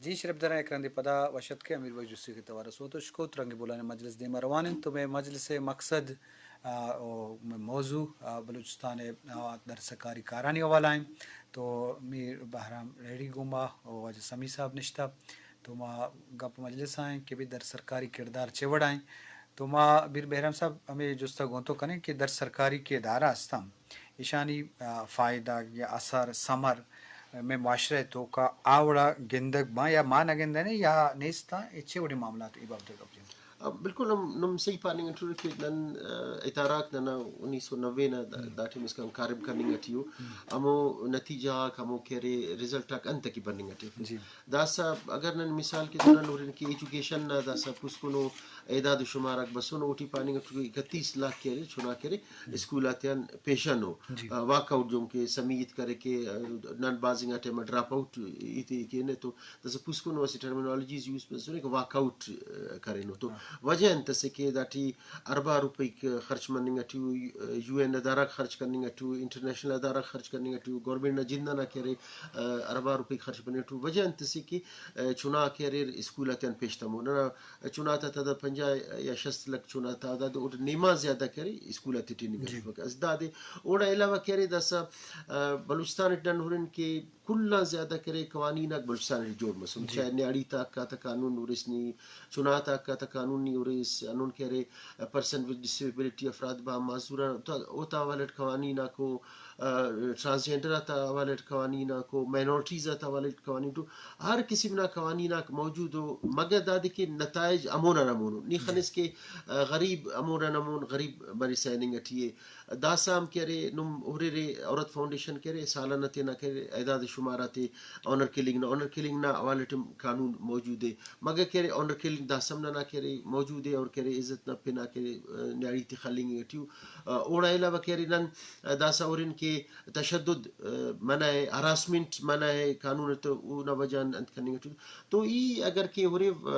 اے شرپداراں یک رندے پدا وش اتکے امیر بخش جوسیخی توار ءَ سوت ءُ شکوت۔ رنگ بولان ءِ مجلس دیما روان انت تو مئے مجلس ءِ مقصد، آ، او مئے موضوع، آ، بلوچستان ءِ، آ، در سرکاری کارانی حوالہ ءَ انت۔ تو میر بہرام ریڈی گوں ما ءُ واجہ سمی صاحب نشتہ۔ تو ما گپ مجلس ءَ ایں کہ بھئی در سرکاری کردار چے وڑا ایں۔ تو ما میر بہرام صاحب ہمے جست ءَ گوں تو کنیں کہ در سرکاری کہ ادارہ ہستاں، ایشانی، آ، فائدہ یا اثر، ثمر، مئے معاشرہ ءِ توکا آ وڑا گندگ باں یا ما نہ گندیں یا نیستاں، اے چے وڑیں معاملات اے بابت ءَ گپ جنت؟ آ، بالکل ہم نم صحیح پاننگ ءَ ٹور کہ نن، آ، ادارہ ننا انیس سو نوے نا دا، ہم۔ دا ٹائم اسکان کارم کننگ ءَ ٹیو، ہم۔ ہمو نتیجہ آک، ہمو کہ ارے رزلٹ آک انت کہ بننگ ءَ ٹیو۔ جی۔ داسا اگر نن مثال کہ تو نن ہورن کہ ایجوکیشن نا داسا پوسکنو اعداد و شمارک بسن، اوٹی پاننگ اٹ اکتیس لاکھ کہ ارے چنا کہ ارے ہم۔ اسکول آتیان پیشن او، جی۔ آ، واک آؤٹ جون کہ سمیت کرے کہ، آ، نن بازنگا ٹائم ڈراپ آؤٹ ایتے کینے تو داسا پوسکنو اسہ ٹرمینالوجیز یوز بسنے کہ واک آؤٹ، آ، کرینو تو ہاں۔ وجہ انت اسے کہ داٹی ارباں روپیک خرچ مننگ اٹی، یو این ادارہ خرچ کننگ اٹی، انٹرنیشنل ادارہ خرچ کننگ اٹی، گورنمنٹ نا جند انا کہ ارے، آ، ارباں روپیک خرچ مننگ اٹی۔ وجہ انت اسے کہ، آ، چنا کہ اریر اسکول آتیان پیش تمو۔ ننا چنا تا تدا پنجاہ یا شست لکھ چنا تعداد اوٹ نیما زیادہ کہ ارے اسکول آتے ٹریننگ جی۔ ارفک۔ اس دادے اوڑا علاوہ کہ ارے داسا، آ، بلوچستان اٹ نن ہرن کہ کل آن زیادہ کہ ارے قوانین آک بلوچستان اٹی جوڑ مسن، جی۔ چاہے نیاڑی تا حق آتا قانون ہُرس نی، چنا تا حق آتا قانون نی ہُرس، ہندن کہ ارے پرسن ود ڈسیبلٹی، افراد با معذور آن، اوتا، اوتا حوالہ اٹ قوانین آکو، آ، ٹرانسجینڈر آتا حوالہ اٹ قوانین آکو، مائنارٹیز آتا حوالہ اٹ قوانین تو ہر قسم نا قوانین آک موجود او، مگر دادے کہ نتائج ہمونا ہمونو۔ نی جی۔ خنس کہ، آ، غریب ہمونا ہمون غریب مرسا ہننگ اٹی ءِ۔ داسا ہم کہ ارے نم ہُررے عورت فاؤنڈیشن کہ ارے سالانہ تینا کہ ارے اعداد شمار آتے آنر کلنگ نا، آنر کلنگ نا حوالہ ٹی ہم قانون موجود ءِ، مگر کہ ارے آنر کلنگ داسا ہم ننا کہ ارے موجود ءِ اور کہ ارے عزت نا پن آ کہ ارے، آ، نیاڑی تے خلنگ ٹی ءُ۔ آ، اوڑا علاوہ کہ ارے نن، آ، داسا ہُرن کہ تشدد، آ، منع ءِ، ہراسمنٹ منع ءِ، قانون تو اونا وجہ آن انت کننگ ٹی ءُ۔ تو ای اگر کہ ہُرے، آ،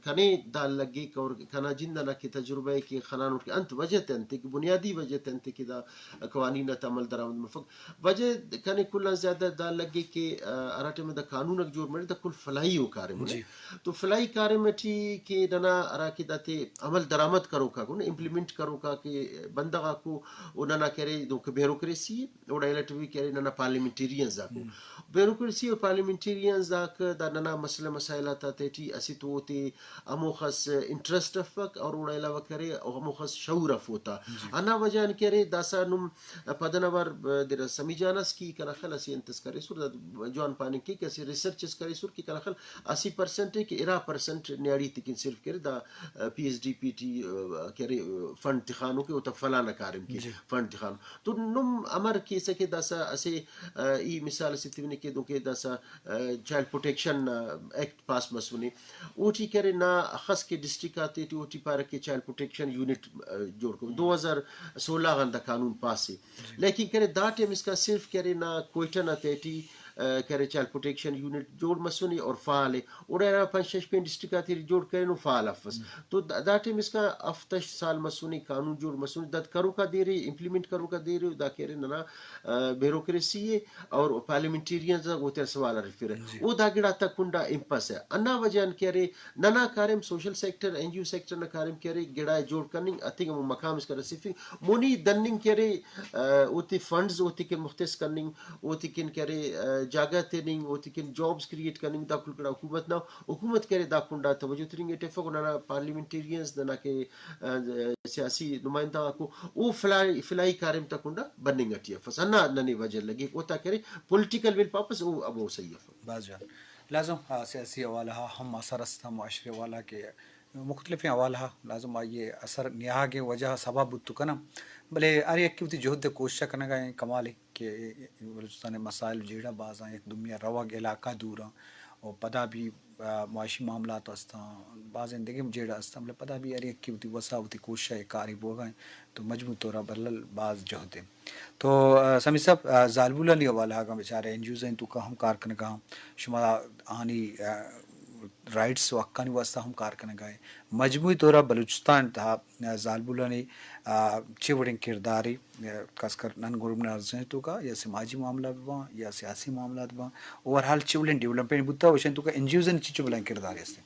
کنے دا لگیک اور کنا جند انا کہ تجربہ ءِ کہ خنانٹ کہ انت وجہ تے انت کہ بنیادی وجہ تے انت کہ دا قوانین آتا عمل درآمد مفک۔ وجہ کنے کل آن زیادہ دا لگیک کہ، آ، ہرا ٹائم دا قانون اک جوڑ مرے دا کل فلاحی او کاریم ءِ۔ جی۔ تو فلاحی کاریم ٹی کہ ننا ہرا کہ داتے عمل درآمد کروکا کو، امپلیمنٹ کروکا کہ بندغ آکو او ننا کہ ارے دونکہ بیوروکریسی ءِ، اوڑا ایلٹ بھی کہ ارے ننا پارلیمنٹیرینز آکو۔ ہم۔ بیوروکریسی اور پارلیمنٹیرینز آک دا ننا مسئلہ مسائل آتا تیٹی اسہ تو اوتے ہموخس انٹرسٹ افک اور اوڑا علاوہ کہ ارے او ہموخس شعور اف اوتا۔ جی۔ ہندا وجہ آن کہ ارے داسا نم پدن اوار دیر سمی جان اس کہ کنا خیال اسہ انت اس کریسر، دا جوان پاننگ کہ اسہ ریسرچ اس کریسر کہ کنا خیال اسی پرسنٹ ءِ کہ ارا پرسنٹ نیاڑی تکن صرف کہ ارے دا پی ایس ڈی پی ٹی کہ ارے فنڈ تخانو کہ اوتا فلانا کاریم کہ جی۔ فنڈ تخانو۔ تو نم امر کیسہ کہ داسا اسہ، آ، ای مثال اسے تیونے کہ دونکہ داسا، آ، چائلڈ پروٹیکشن، آ، ایکٹ پاس مسنے۔ اوٹی کہ ارے نا اخس کہ ڈسٹرکٹ آتے ٹی اوٹی پارہ کہ چائلڈ پروٹیکشن یونٹ، آ، جوڑ کو۔ جی۔ دو ہزار سولہ غان دا قانون پاس ءِ۔ جی۔ لیکن کہ ارے دا ٹائم اسکا صرف کہ ارے نا کوئٹہ نا تیٹی، آ، کہ ارے چائلڈ پروٹیکشن یونٹ جوڑ مسنے اور فعال ءِ۔ اوڑا ارا پنچ شش پین ڈسٹرکٹ آتے ٹی جوڑ کرینو فعال افس۔ ہم۔ تو دا، دا ٹائم اسکا ہفت ہشت سال مسنے قانون جوڑ مسنے، داد کروکا دیرے، امپلیمنٹ کروکا دیرے، دا کہ ارے ننا، آ، بیوروکریسی ءِ اور پارلیمنٹیرینز آک اوتیان سوال ہرفرہ۔ جی۔ او دا گڑا تا کنڈا امپس ءِ۔ ہندا وجہ آن کہ ارے ننا کاریم سوشل سیکٹر، این جی او سیکٹر نا کاریم کہ ارے گڑا ءِ جوڑ کننگ، اتنگ ہمو مقام اسکا رسیفنگ، مونی دننگ کہ ارے، آ، اوتے فنڈز اوتے کن مختص کننگ، اوتے کن کہ ارے، آ، جاگہ تننگ، اوتے کن جابز کریئیٹ کننگ، دا کل گڑا حکومت نا، حکومت کہ ارے دا کنڈا توجہ تننگ اٹ افک، ننا پارلیمنٹیرینز ننا کہ، آ، سیاسی نمائندہ آکو او فلاحی، فلاحی کاریم تا کنڈا بننگ اٹی افس۔ ہندا ننے وجہ لگیک، اوتا کہ ارے پولیٹیکل ول پاپس او ابو صحیح افک۔ باز جوان۔ لازم، آ، سیاسی حوالہ ہم اثر است، معاشرے حوالہ کہ مختلفیں حوالہ لازم آئی ءِ اثر نیاگ ءِ وجہ سبب بوت کناں، بلے ہر یکے وتی جہد ءِ کوشش ءَ کنگ ءَ ایں، کمال ءَ کہ بلوچستان ءِ مسائل جیڑہ باز آں، یک دومی ءَ روگ علاقہ دور آں، و پدا بھی، آ، معاشی معاملات است آں، بازیں دگہ جیڑہ است آں، بلے پدا بھی ہر یکے وتی وس ءَ وتی کوشش ءَ کارے بوگ ءَ ایں، تو مجموعی طور ءَ بلل باز جہد ایں۔ تو، آ، سمی صاحب، آ، زالبولانی حوالہ ءَ اگاں بچارے این جی اوز ایں توکا ہم کار کنگ ءَ آں، شما آنی، آ، رائٹس و حقانی واسطہ ہم کار کنگا ایں۔ مجموعی طورا بلوچستان تہا زالبولانی، آ، چے وڑیں کردارے، آ، خاص کر نان گورنمنٹ آرگنائزیشن توکا یا سماجی معاملہ بباں یا سیاسی معاملات بباں، اوور آل چے وڑیں ڈیولپمنٹ بوتا، اوشانی توکا این جی اوز آنی چنچو بلائیں کردارے ہستیں؟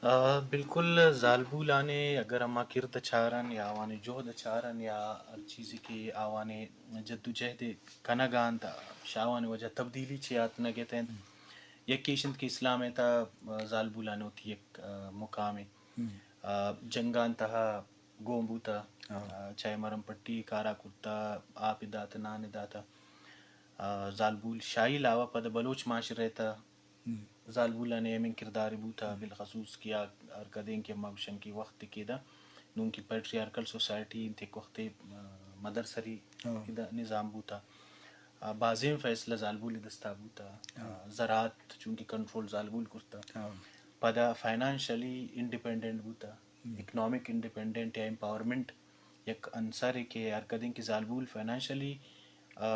آ، بالکل، زالبولانے اگر ہما کرد چارن یا آوانی جہد چارن یا ہر چیزے کہ آوانی جدوجہد کنگا انت، شہ آوانی وجہ تبدیلی چے آتنگ ات انت۔ یکے ایش انت کہ اسلام ء تہا، آ، زالبولانے وتی یک، آ، مقامے۔ آ، جنگان تہا گون بوتہ، آ، چاہے مرم پٹی کارا کرتہ، آپ ء داتہ، نان ء داتہ۔ آ، زالبول شاہی علاوہ پد بلوچ معاشرہ ء تہا زالبولانے اہمیں کردارے بوتہ، بالخصوص کہ آ ہر کدیں کہ ما گوشن کہ وخت کہ دا نون کہ پیٹریارکل سوسائٹی انت، یک وختے، آ، مدرسری ادا نظام بوتہ۔ آ، بازیں فیصلہ زالبول دستا بوتہ۔ آ، زراعت چونکہ کنٹرول زالبول کرتہ۔ پدا فائنانشلی انڈیپینڈنٹ بوتہ، اکنامک انڈیپینڈنٹ یا امپاورمنٹ یک عنصرے کہ ہر کدیں کہ زالبول فائنانشلی، آ،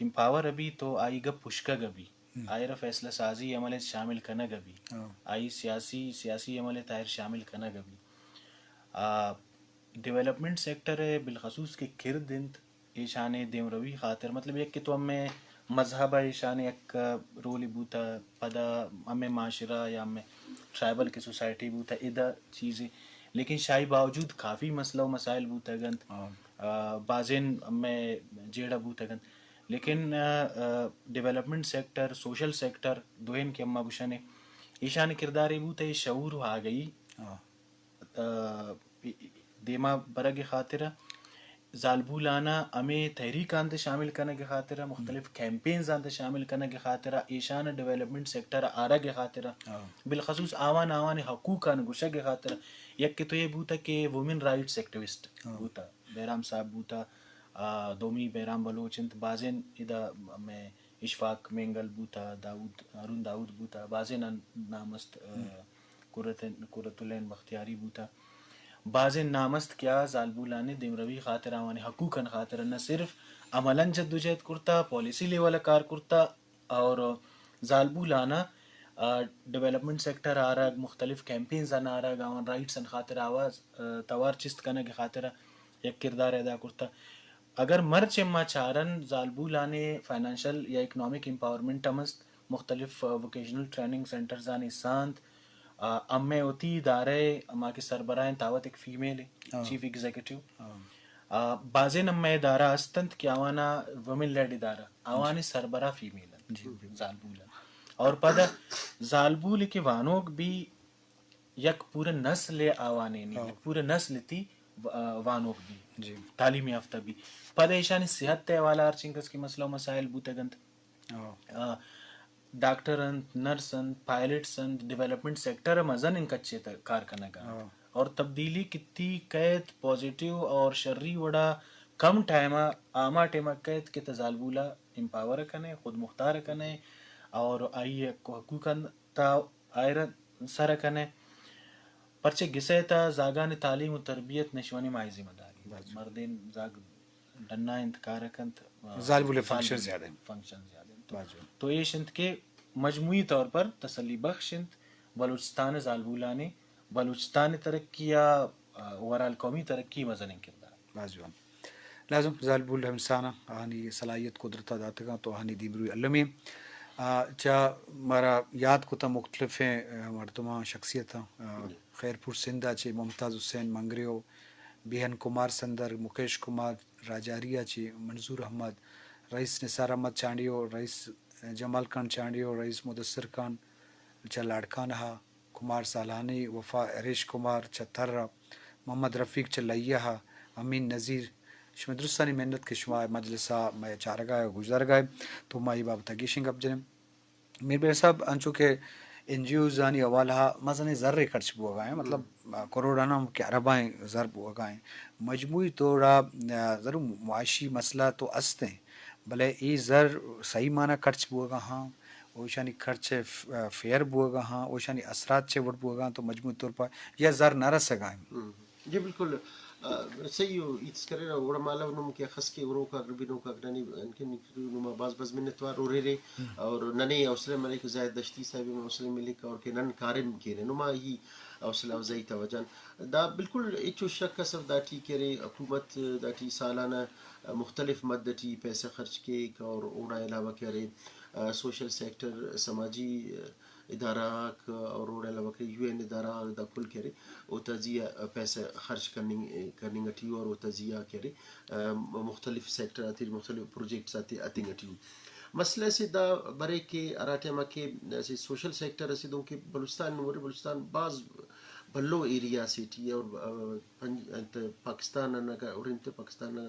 امپاور ابی تو آئی گپ پشکگ ابی، آئرا فیصلہ سازی عمل ء شامل کنگ ابی، آئی سیاسی، سیاسی عمل ء تاہر شامل کنگ ابی۔ آ، ڈیولپمنٹ سیکٹر ء بالخصوص کہ کرد انت، ایشانی دیمروی خاطر، مطلب یک کہ تو ہمے مذہب ء ایشانی یک رولے بوتہ، پدا ہمے معاشرہ یا ہمے ٹرائبل کہ سوسائٹی بوتہ، ادا چیزے، لیکن شاہی باوجود کافی مسئلہ و مسائل بوتگ انت۔ آ، بازین ہمے جیڑہ بوتگ انت۔ لیکن، آ، آ، ڈیولپمنٹ سیکٹر، سوشل سیکٹر، دوئین کہ ہما گوشنے، ایشانی کردارے بوتہ، اے شعور و آگہی آ، دیما برگ ء خاطر ء زالبولانا ہمے تحریک آنت شامل کنگ ء خاطر ء، مختلف کیمپینز آنت شامل کنگ ء خاطر ء، ایشان ڈیولپمنٹ سیکٹر ء آرگ ء خاطر ء، بالخصوص آوان آوان حقوق آن گوشگ ء خاطر ء، یک کہ تو یہ بوتا کہ وومن رائٹس ایکٹیوسٹ بوتا، بہرام صاحب بوتا، آ، دومی بہرام بلوچ انت، بازین ادا ہمے اشفاق مینگل بوتا، داؤد، ہارون داؤد بوتا، بازین نام است، آ، کرت، کرت العین بختیاری بوتا۔ بازیں نام است کہ آ زالبولانے دیمروی خاطر، آوانی حقوقاں خاطر نہ صرف عملاً جدوجہد کرتا، پالیسی لیول ء کار کرتا اور زالبولانا، آ، ڈیولپمنٹ سیکٹر آرگ، مختلف کیمپینز آن آرگ، آوان رائٹس آن خاطر آواز، آ، توار چست کنگ خاطر یک کردار ادا کرتا۔ اگر مرچ ما چارن زالبولانے فائنانشل یا اکنامک امپاورمنٹ ہم است، مختلف، آ، ووکیشنل ٹریننگ سینٹرز آنی سانت، آ، ہمے وتی ادارہ ء ہما کہ سربراہ انت، آ وت یک فیمیل ء، ہاں۔ چیف ایگزیکٹو۔ ہاں۔ آ، بازیں ہمے ادارہ است انت کہ آوانا وومن لیڈ ادارہ، آوانی سربراہ فیمیل انت، جی، بالکل۔ زالبول انت۔ اور پدا زالبول کہ وانوک بی یک پورا نسل ء آوانے نی، ہاں۔ یک پورا نسل تی و-، آ، وانوک بی، جی۔ تعلیم یافتہ بی۔ پدا ایشانی صحت ء حوالہ ہر چنکس کہ مسئلہ و مسائل بوتگ انت۔ ہاں۔ آ، ڈاکٹر انت، نرس انت، پائلٹس انت، ڈیولپمنٹ سیکٹر ء مزن انت کچے تہ کار کنگ ء انت۔ ہاں۔ اور تبدیلی کتی کیت پازیٹیو اور شری وڑا کم ٹائم ء، آما ٹائم ء کیت کہ تہ زالبولا امپاور کنے، خود مختار کنے اور آئی حقوقاں تا آئرا سر کنے۔ پرچے گسے تا زاگانی تعلیم و تربیت نشوانی مائی ذمہ داری۔ بس۔ مردین زاگ ڈنا انت، کار کنت، آ، زالبول فنکشن زیادہ انت۔ فنکشن زیادہ انت۔ تو، باز جوان۔ تو ایش انت کہ مجموعی طور پر تسلی بخش انت بلوچستان زالبولانی، بلوچستان ترقی یا، آ، اوورآل قومی ترقی مزنیں کردار۔ باز جوان۔ لازم زالبول ہمسانا آہانی صلاحیت قدرتا داتگاں تو آہانی دیمروی المی۔ آ، چا مارا یاد کتا مختلفیں، آ، مردماں، شخصیتاں، آ، خیرپور سندھ ء چہ ممتاز حسین منگریو، بیہن کمار سندر، مکیش کمار، راجاری ء چہ منظور احمد، رئیس نثار احمد چانڈیو، رئیس جمال خان چانڈیو، رئیس مدثر خان چہ لاڑکانہ ء، کمار سالانی، وفا ہریش کمار چہ تھر ء، محمد رفیق چہ لیہ ء، امین نذیر، شمئے درستانی منت کہ شما مجلس ء مئے چارگا ء گوشدارگا ء، تو ما اے بابت ء گیشیں گپ جنیں۔ میر بیر صاحب، انچو کہ این جی اوز آنی حوالہ ء مزنیں زرے خرچ بوگا ایں، مطلب، کروڑاناں کہ ارباں زر بوگا ایں۔ مجموعی طور ء، آ، ضرور معاشی مسئلہ تو است ایں، بلے اے زر صحیح معنی خرچ بوگا ہاں، اوشانی خرچ ف-، فیئر بوگا ہاں، اوشانی اثرات چے وڑ بوگا ہاں، تو مجموعی طور پر یا زر نہ رسگا ایں۔ ہم۔ جی بالکل۔ آ، صحیح ہو، ایتس کرے نا، گڑا مالو نم کہ خس کے اروکا گربی نوکا گرانی انکن نکلو نما باز باز منتوار اورے رے، اور ننے حوصلہ ملک زاہد دشتی صاحب میں حوصلہ ملک اور کہ نن کارم کیرے نما ہی حوصلہ افزائی تا وجان۔ دا بالکل اچو شک اسف داٹی کرے حکومت داٹی سالانہ مختلف مد ٹی پیسہ خرچ کیک اور اونا علاوہ کرے، آ، سوشل سیکٹر، سماجی، آ، ادارہ آک اور اوڑے علاوہ کہ یو این ادارہ آک دا کل کرے، او تجزیہ پیسہ خرچ کننگ، کننگ ٹی اور او تجزیہ کرے، آ، مختلف سیکٹر آتے مختلف پروجیکٹس آتے اتنگ ٹی۔ مسئلہ سے دا برے کہ ہرا ٹائم کہ اسہ سوشل سیکٹر اسے دونکہ بلوچستان نمورے بلوچستان باز بھلو ایریا سے ٹی اور، آ، پنج-، انت پاکستان نا اگر ہرن تے پاکستان نا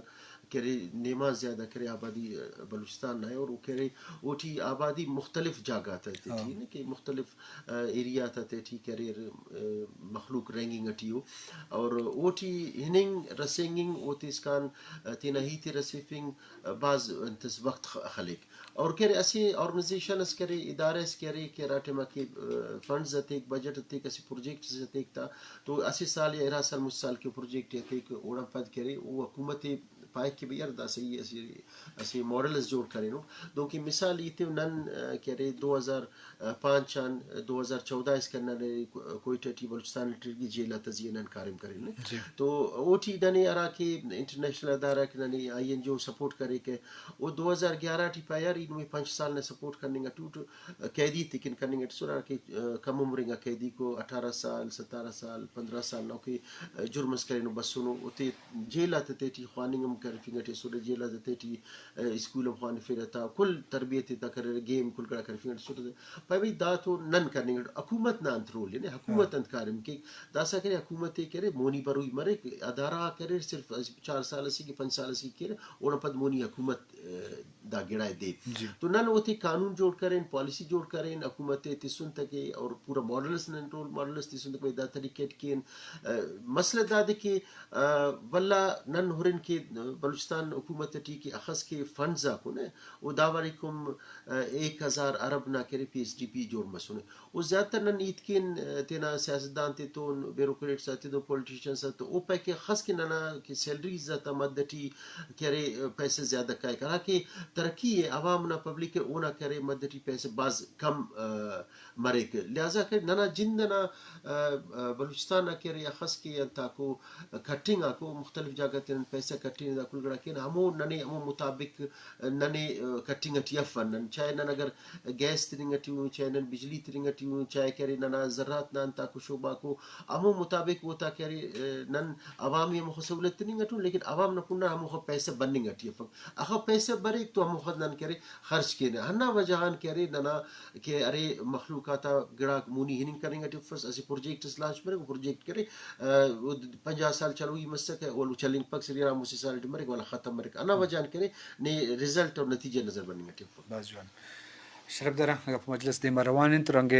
کرے نیما زیادہ کرے آبادی، آ، بلوچستان نا ہے اور او کرے اوٹی آبادی مختلف جاگہ تا تیٹی ہاں۔ نے کہ مختلف، آ، ایریا تا تیٹی کرے، آ، مخلوق رہنگنگ ٹی ہو اور اوٹی ہننگ رسینگنگ اوتے اسکان، آ، تینا ہیتے رسیفنگ، آ، باز انتس وقت خ-، خلیک۔ اور کہ اسہ آرگنائزیشن اس کرے، ادارہ اس کرے کہ ہرا ٹائما کہ، آ، فنڈز اتیک، بجٹ اتیک، اسہ پروجیکٹ اس اتیک تا، تو اسہ سال یا ارا سال مچ سال کہ پروجیکٹ اتیک، اوڑان پد کرے، او حکومت پائک کہ بھئی یار دا صحیح اسہ، اسہ ماڈل اس جوڑ کرینو۔ دونکہ مثال ایتے نن، آ، کرے دو ہزار پانچ آن دو ہزار چودہ اس کہ نن کو-، کوئٹہ ٹی بلوچستان ٹی جیل آ تجزیہ نن کاریم کرین۔ جی۔ تو اوٹی ننے ہرا کہ انٹرنیشنل ادارہ کہ ننے آئی این جی او سپورٹ کرے کہ او دو ہزار گیارہ ٹی پائے یار ای نمے پنچ سال نا سپورٹ کننگ اٹی اٹ قیدی تکن کننگ اٹی سر ہرا کہ، آ، کم عمر انگا قیدی کو اٹھارہ سال، ستارہ سال، پندرہ سال نوکے، آ، جرم اس کرینو بسونو اوتے جیل آتے تیٹی خواننگ ہم کرفنگ اٹی سر جیل آتے تیٹی، آ، اسکول ہم خوانفیرہ تا کل تربیت تا کرے گیم کل گڑا کرفنگ اٹی سر پائے بھئی دا تو نن کننگ اٹ حکومت نا انت رول نے حکومت انت کاریم کیک داسا کرے حکومت ء کرے مونی بروئی مریک ادارہ آ کرے صرف چار سال اسی کہ پنچ سال اسی کرے اونا پد مونی حکومت، آ، دا گڑا ء دے۔ جی۔ تو نن اوتے قانون جوڑ کرین، پالیسی جوڑ کرین، حکومت ء تسن تکے اور پورا ماڈلس نن رول ماڈلس تسن تکے دا طریقہ ٹی کین۔ آ، مسئلہ دادے کہ، آ، واللہ نن ہرن کہ بلوچستان حکومت ٹی کہ اخس کہ فنڈز آکو نے، او دا وڑ کم، آ، ایک ہزار ارب نا کرے پی ایس ڈی پی جوڑ مسنے۔ او زیادہ تر نن ہیت کین، آ، تینا سیاستدان تے تون، بیوروکریٹس آتے تون، پولیٹیشنز آتے تون، او پائے کہ خاص کہ ننا کہ سیلریز آتا مد ٹی کہ ارے، آ، پیسے زیادہ کائک۔ حالانکہ ترقی ء عوام نا پبلک ء اونا کہ ارے مد ٹی پیسے باز کم، آ، مریک۔ لہذا کہ ننا جند ئنا، آ، آ، بلوچستان نا کہ ارے اخس کہ انتاکو کٹنگ آکو مختلف جاگہ تے نن پیسہ کٹینے دا کل گڑا کین ہمو ننے ہمو مطابق ننے، آ، کٹنگ ٹی افن۔ نن چاہے نن اگر گیس تننگ ٹی اوں، چاہے نن بجلی تننگ ٹی اوں، چاہے کہ ارے ننا زراعت نا انتاکو شعبہ آکو ہمو مطابق اوتا کہ ارے، آ، نن عوامی ہموخہ سہولت تننگ ٹی اوں، لیکن عوام نا کنڈا ہموخہ پیسہ بننگ ٹی افک۔ اخہ پیسہ بریک تو ہموخہ نن کہ ارے خرچ کینہ۔ ہندا وجہ آن کہ ارے ننا کہ ارے مخلوق آتا گڑاک مونی ہننگ کننگ ٹی افس، اسہ پروجیکٹ اس لانچ مریک، او پروجیکٹ کرے، آ، او پنجاہ سال چلوئی مسکہ، ولو چلینگ پک سری آرام اسی سال ٹی مریک، ولا ختم مریک۔ ہندا وجہ آن کہ ارے نے رزلٹ اور نتیجہ نظر بننگ ٹی افک۔ باز جوان۔ شرف دارا گپ مجلس دیما روان انت، رنگ